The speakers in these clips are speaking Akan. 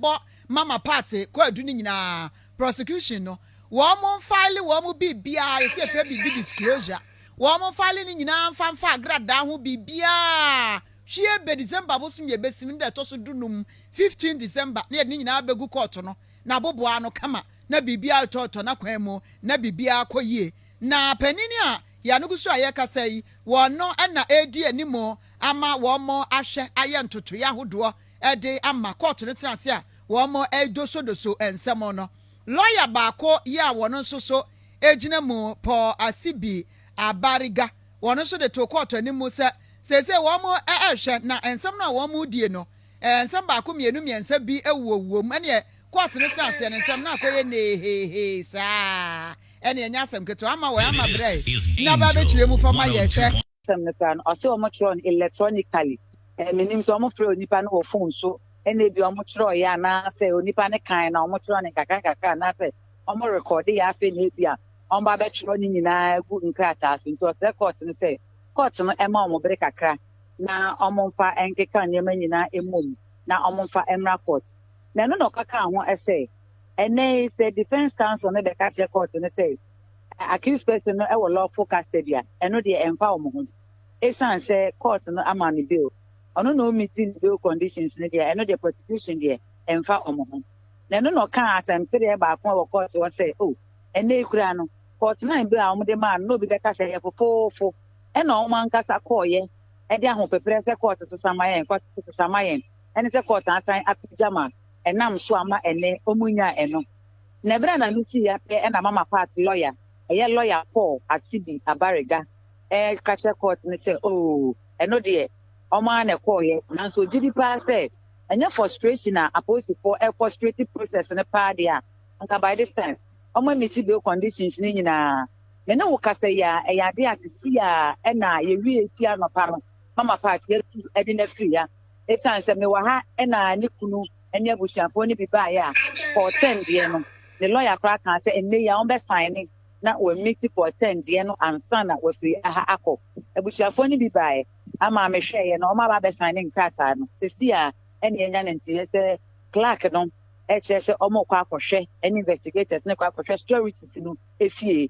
yɛbɔ Mama Pat kwaadu no nyinaa, prosecution no, wɔn mfile wɔn biribiara, yɛsi efrɛ biribi disclosure, wɔn mfile no nyinaa mfa mfa agradaa ho biribiara hwie bɛ December bosom yɛ besim ne da ɛtɔ so 15, 15 December, ne yɛde ne nyinaa bɛgu court no na aboboa no kama na biribiara tɔɔtɔ n'akwan mu na biribiara kɔ yie. Na panin a yɛano so a yɛkasa yi, wɔn no ɛna edi anim ama wɔn ahwɛ ayɛ ntotoeɛ ahodoɔ ɛde ama court no tena ase a wɔn ɛdosodoso nsɛm no. Lɔya baako yi a wɔn nso so egyina mu, Paul Asibi Abariga, wɔn nso de to court anim sɛ seesei wɔn ɛrehwɛ na nsɛm no a wɔn die no, nsɛm baako, mmienu, mmiɛnsa bi ɛwɔ mu. Ɛneɛ court no tena aseɛ ne nsɛm na akɔyɛ nehehe saa, ɛne ɛnyɛ asɛm ketewa ama wɔn ama brɛ na ba bɛkyerɛ mu fama yɛ sɛ. Asɛm no koraa no, ɔsɛ wɔn twerɛ no electronically. Menim sɛ wɔn frɛ onipa no wɔ phone so, ɛna ebi wɔn twerɛ yɛ, anaasɛ onipa no kan na wɔn twerɛ no nkakra nkakra, anaasɛ wɔn record yɛ, afei na ebi a wɔn ba bɛtwerɛ ne nyinaa gu nkrataa so. Nti ɔsrɛ court no sɛ court no ɛma wɔn bere kakra na wɔn mfa nkeka nneɛma nyinaa emom na wɔn mfa mmra court. Na ɛno na ɔkaka ho ɛsɛ ɛnɛ yi sɛ defence counsel no bɛka kyerɛ court no sɛ accused person no ɛwɔ lawful custody a, ɛno deɛ ɛmfa wɔn ho, esan sɛ court no ama no bail, ɔno na ɔmeet ne bail conditions no deɛ, ɛno deɛ prosecution deɛ ɛmfa wɔn ho. Na ɛno na ɔka asɛmtereɛ baako a wɔ court hɔ sɛ o ɛnɛ yi kura no, court nine bail a wɔde maa no na obi bɛka sɛ ɛyɛ fofoofo, ɛna wɔn ankasa kɔɔyɛ ɛde ahopeprɛ sɛ court sesa ma yɛn, court sesa ma yɛn, ɛne sɛ court asan apagya ma ɛnam so ama ɛnɛ wɔn nya ɛno. Na ɛberɛ a n'ano si ya pɛ, ɛna Mama Pat lawyer, ɛyɛ Lawyer Paul Asibi Abariga, ɛka kyerɛ court no sɛ oo, ɛno deɛ ɔmo ara na ɛkɔɔyɛ, nanso ogye di paa sɛ ɛnyɛ frustration a apolisifoɔ ɛfrustrate process no paa deɛ a, nka by this time ɔmo meet bail conditions no nyinaa. Me ne wo kasa yi a, ɛyɛ ade a sisi a ɛna yɛwie fi anɔpa no, Mama Pat yɛtu ɛde no afiri ya, ɛsiane sɛ mewɔ ha ɛna ne kunu ne abusuafoɔ no bi baeɛ a, court 10 deɛ no, ne lawyer koraa kaa sɛ ɛnnɛ yi a wɔbɛsan ne na wɔmeet court 10 deɛ no ansa na wɔafiri aha akɔ. Abusuafoɔ no bi baeɛ ama mehwɛeɛ no, wɔn aba abɛsan ne nkrataa no sisi a ɛne ɛnya ne nteɛ sɛ clerk no ɛkyerɛ sɛ wɔn kɔ akɔhwɛ, ɛne investigators ne kɔ akɔhwɛ sureties no efie.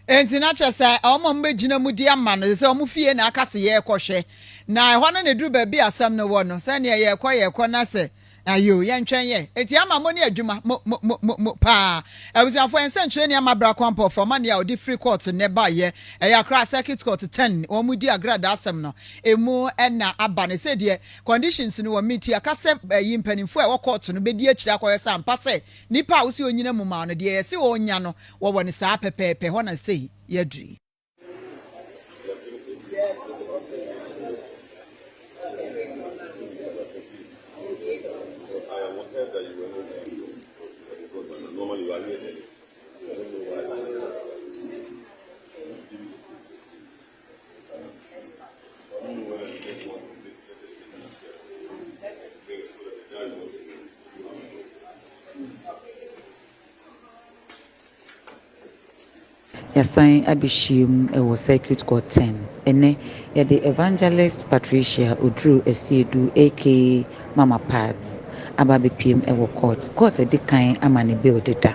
Nti na kyerɛ sɛ ɔmo a mbɛgyina mu di ama no sɛ ɔmo fie na aka se yɛrekɔhwɛ na ɛhɔ no na eduru baabi asɛm no wɔ no, sɛnea yɛrekɔ na sɛ ayo yɛntwɛn yɛ eti ama mo ne adwuma mo mo mo mo mo paa. Abusuafo, nsɛntwerɛ ni ama bra kwampɔfo ama nea ɔde free court ne ba yɛ ɛyɛ Accra Circuit Court 10, wɔn mu di agradaa asɛm no emu ɛna aba ne sɛ deɛ conditions no wɔ meet aka sɛ ɛyi mpanimfoɔ a ɛwɔ court no bɛdi akyire akɔyɛ sɛ ampa sɛ nipa a wosi onyina mu maa no deɛ yɛsi ɔnya no wɔwɔ ne saa pɛpɛɛpɛ hɔ na sei yɛduri. I am aware that you were not here. Normally you are here early. I don't know why. I don't know whether you just want to take the statement here. So that the guy will Yɛasan abɛhyia mu wɔ Circuit Court 10. Ɛnnɛ, yɛde Evangelist Patricia Oduro Asiedu, aka Mama Pat, aba abɛpiem wɔ court. Court adi kan ama ne bail deda.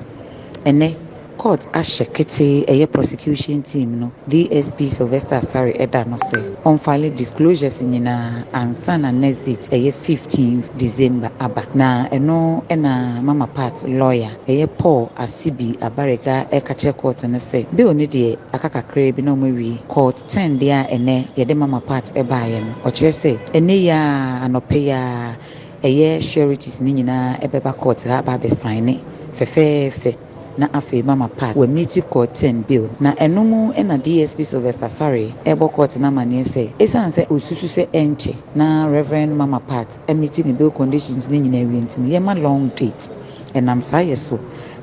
Ɛnnɛ, court ahyɛ ketee ɛyɛ prosecution team no, DSP Sylvester Asare ɛda no sɛ ɔmfile disclosures nyinaa ansa na next date, ɛyɛ 15 December, aba. Na ɛno ɛna Mama Pat lawyer, ɛyɛ Paul Asibi Abariga, ɛka kyerɛ court no sɛ bail no deɛ, aka kakraa bi na ɔmo awie. Court 10 deɛ a ɛnɛ yɛde Mama Pat ɛbaeɛ no, ɔkyerɛ sɛ ɛnɛ yi a anɔpɛ yi a ɛyɛ sureties no nyinaa ɛbɛba court ha aba abɛsan ne fɛfɛɛfɛ na afei Mama Pat wɔmeet court 10 bail. Na ɛno mu ɛna DSP Sylvester Sare ɛbɔ court no amanneɛ sɛ ɛsiane sɛ osusu sɛ ɛnkyɛ na Reverend Mama Pat ɛmeet ne bail conditions no nyinaa wie nti no, yɛma long date. Ɛnam saa yɛ so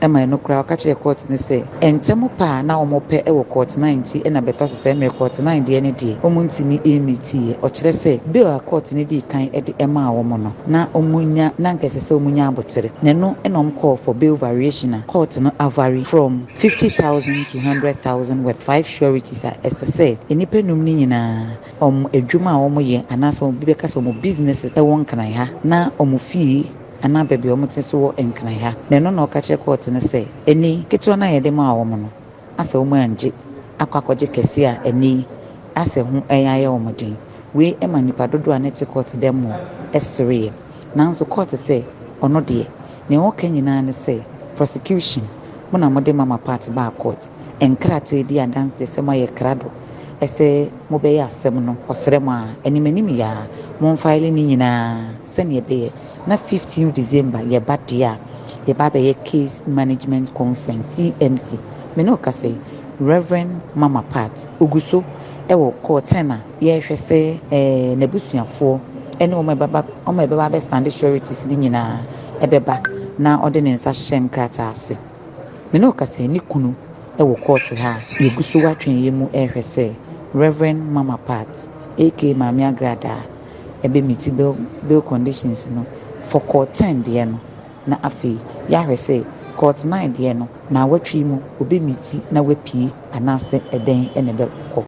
Ma ɛno koraa ɔka kyerɛɛ kɔɔte no sɛ ntɛm pa a na wɔpɛ wɔ Court 9 nti na bɛtɔ so saa mmerɛ Court 9 deɛ no deɛ wɔntumi mmeetiiɛ. Ɔkyerɛ sɛ bail a kɔɔte no dii kan de maa wɔn no na wɔnya na anka ɛsɛ sɛ wɔnya abotere na ɛno na wɔkɔɔ for bail variation a kɔɔte no avary from 50,000 to 100,000 with five sureties a ɛsɛ sɛ nnipa num no nyinaa wɔn adwuma a wɔyɛ anaasɛ obi bɛka sɛ wɔn businesses wɔ Nkran ha na wɔn fie anaa baabi a wɔte nso wɔ Nkran ha. Na ɛno na ɔka kyerɛ kɔɔte no sɛ, ɛnnɛ yi, ketewa no a yɛde maa wɔn no, asɛ wɔanngye, akɔ akɔgye kɛseɛ a ɛnnɛ yi asɛ ho ayɛ wɔn den. Wei ma nnipa dodoɔ a na ɛte kɔɔte dɛm hɔ sereeɛ. Nanso kɔɔte sɛ ɔno deɛ, nea ɔka nyinaa ne sɛ, Prosecution, mo na mode Mama Pat baa kɔɔte. Nkrataa di adanseɛ sɛ moayɛ krado sɛ mobɛyɛ asɛm no, ɔsrɛ mo ara, anim anim yi ara, momfaele ne nyinaa sɛdeɛ ɛbɛyɛ na 15 December yɛba deɛ a, yɛba abɛyɛ Case Management Conference, CMC. Me ne wo kasa yi, Rev. Mama Pat, ɔgu so wɔ Court 10 a yɛrehwɛ sɛ n'abusuafoɔ ne wɔn a ɛbɛba wɔn a ɛbɛba abɛstande sureties no nyinaa ɛbɛba na ɔde ne nsa hyehyɛ nkrataa ase. Me ne wo kasa yi, ne kunu wɔ kɔɔte ha a yɛgu so atwɛn yɛn mu rehwɛ sɛ Rev. Mama Pat aka Maame Agradaa ɛbɛ meeti bail bail conditions no for court ten deɛ no na afei yɛahwɛ sɛ court nine deɛ no naawɔtwe yi mu ɔbɛ meeti na wapue anaasɛ ɛdɛn na ɛbɛkɔ.